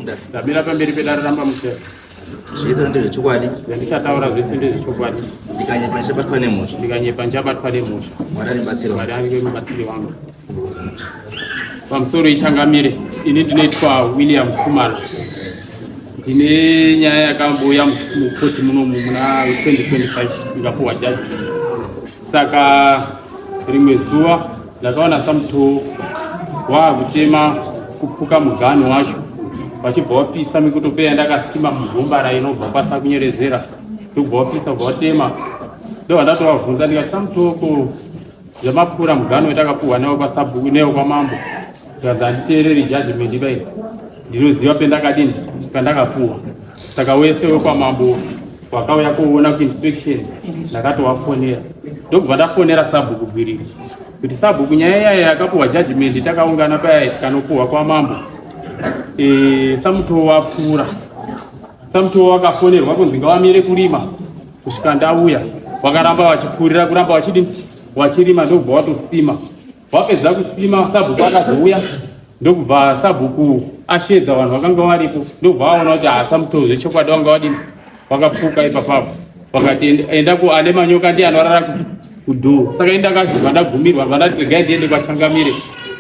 Mutasa. Ndamira pamberi pedare raMamutasa. Zvese ndezvechokwadi. Zvandichataura zvese ndezvechokwadi. Ndikanyepa ndichabatwa nemhosva. Ndikanyepa ndichabatwa nemhosva. Mwari arimubatsiri wangu. Mwari ari mubatsiri wangu. Pamusoro ichangamire, ini ndinoitwa William Khumalo. Ndine nyaya yakambouya mukoti munomu muna 2025 ikapuhwa judgment. Saka rimwe zuva ndakaona samutoo waakutema kupuka muganhu wacho vachibva wapisa mikotopeya yandakasima mugomba rainobva kwasakunyerezera ndobva wapisa bva watema ndobva ndatovabvunza ndikati samutoo ko zvamapfuura muganhu wetakapuhwa newo kwasabhuku newo kwamambo ndikanzi handiteereri judgment bai ndinoziva pendakadini pandakapuhwa saka wese wekwamambo wakauya kuona kuinspection ndakatovafonera ndokubva ndafonera sabhuku gwiriri kuti sabhuku nyaya yaya yakapuhwa judgment takaungana paya tikanopuhwa kwamambo e, samutoo wapfuura samutoo wakafonerwa kunzi ngawamire kurima kusvika ndauya wakaramba vachipfuurira kuramba vachidi wachirima ndokubva watosima wapedza kusima sabhuku akazouya ndokubva sabhuku ashedza vanhu vakanga varipo ndokubva vaona kuti hasamutoo zvechokwadi wanga wadini wakapfuka ipapapo vakati enda ku ane manyoka ndiye anorara kudhoo saka ini ndakazobva ndagumirwa bva ndati regai ndiende kwachangamire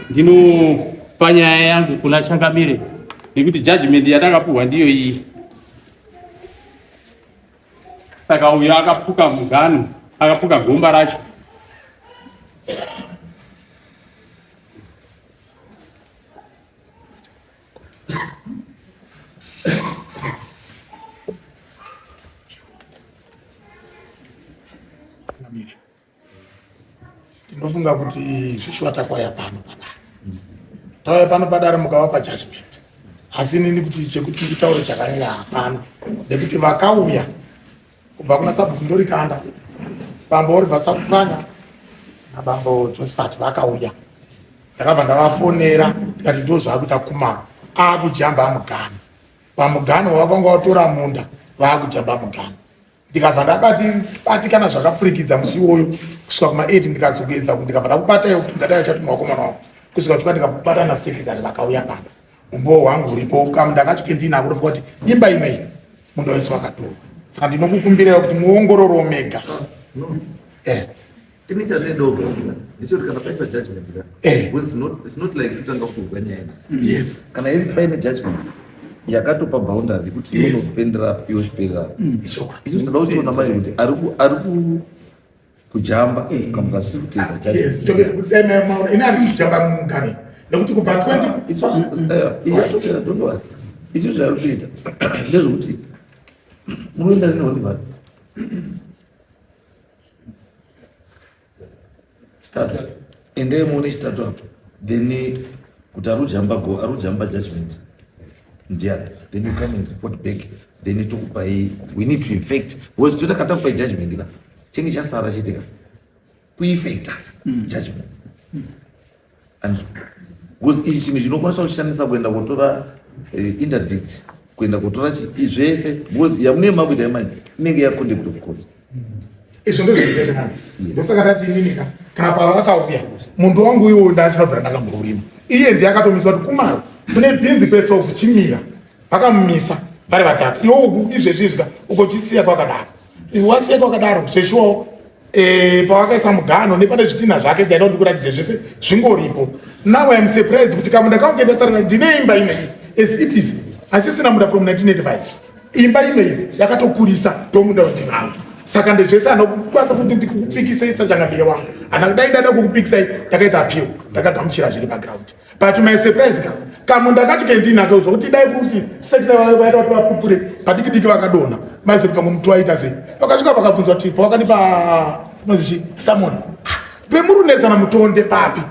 ndinopa nyaya yangu kuna changamire nekuti judgment yatakapuhwa ndiyo iyi saka uyo akapfuka mugano akapfuka gomba racho Ndinofunga kuti zvishuwa takwaya pano padare, tauya pano padare mukavapa judgment, asi inini kuti chekuti nditaure chakanyanya hapana, nekuti vakauya kubva kuna sabhuku Ndorikanda, bambo Oliver Sakupwanya nabambo Josephat vakauya, ndakabva ndavafonera ndikati ndo zvaakuita Kumaro akujamba mugano pamugano wakanga watora munda vaakujamba mugano ndikabva ndabatikana zvakapfurikidza musi iwoyo kusvika kuma 8 ndikazokuedza ndikabva ndakubata iwo futi ndadai uchati mwakomana wangu kusvika kusvika ndikabata nasekretary vakauya pano umbowo hwangu huripo kamunda kacho kendinako ndofunga kuti imba imwe munda wese wakatorwa saka ndinokukumbirai kuti muongororo mega eh. Ini chandinoda ndechekuti kana paitwa judgment ka eh. because it's not, it's not like kutanga kurwa nyaya yes kana iri paine judgment yakatopa boundary yekuti iwe Yes. unoperera apa iwe uchiperera apa Ichokwadi. isu tinoda kuchiona manje kuti ari ku- ari ku- kujamba kana kuti asiri kuteedza Yes, judgment. ndobet- dai mai maona ini handisi kujamba mugame nekuti kubva 20 Isusu- eh, yatopera, don't worry. Isusu zvaari kutoita ndezvekuti munoenda nehondivari Chitatu. Endai muone chitatu apo. Then kuti arujamba go arujamba judgment. Ndiani. Then you come and report back. Then tokupai we need to infect because toita katakupai judgment ka. Chinge chasara chete ka. Kuifecta judgment. And because ichi chinhu chinokwanisa kushandisa kuenda kotora eh, interdict kuenda kotora zvese because yamunee makuita manje inenge yacontempt of court izvo ndozvizvekanzi ndosaka ndati inini ka kana pavakauya mundu wangu iwoyo ndasina kubvira ndakambourima iye ndiye akatomiswa kuti kumaro kune bhinzi kwesofu chimira vakamumisa vari vatatu iwo uku izvezvi izvi ka uko chisiya kwakadaro wasiya kwakadaro zveshuwawo Eh, pawakaisa mugano nepane zvitinha zvake ndaida kuti ndikuratidze zvese zvingoripo now iam surprised kuti kamunda kangu kendasarira ndine imba ineyi as it is asisina munda from 1985 imba ineyi yakatokurisa ndomunda wandinawo saka ndezvese anokwanisa kuti ndikupikisei sachangamire wangu ana dai ndada kukupikisai ndakaita appeal ndakagamuchira zviri paground but my surprise ka kamunda kacho kendinako zvokuti dai kuti sekta vaida kuti vapupure padiki diki vakadonha maizoti pamwe muti waita sei vakasvika vakabvunza kuti pawakanipa nozi chi samon pemurunetsana mutonde papi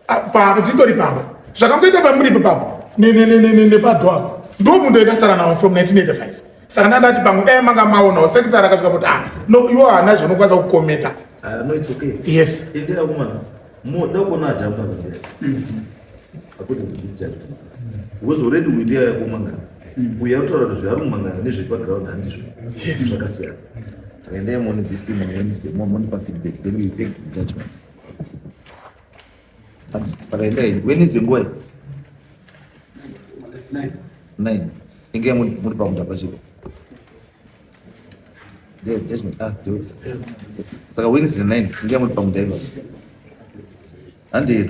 ah, papi titori pamba zvakangoita pamuripo papo nepadho apo ndo munhu endasara nawo from 1985 saka ndandati pamwe dai manga maonawo sekretary akasvika kuti ah no iwo haana zvaunokwanisa kukomenta ah, no, it's okay. yes Moda kuona ajamba here? According to this judgment. Because already uyu ndiye yakumangana. Uyu arikutaura kuti zvaari kumangana nezvepaground handizvo. Zvakasiyana. Saka endai muone this thing on Wednesday, monipa feedback, then we effect the judgment. Saka endai, Wednesday nguva iyi? 9 inge muri pamunda pachiko. Judgment ah saka Wednesday 9 inge muri pamunda ipapo. Handei.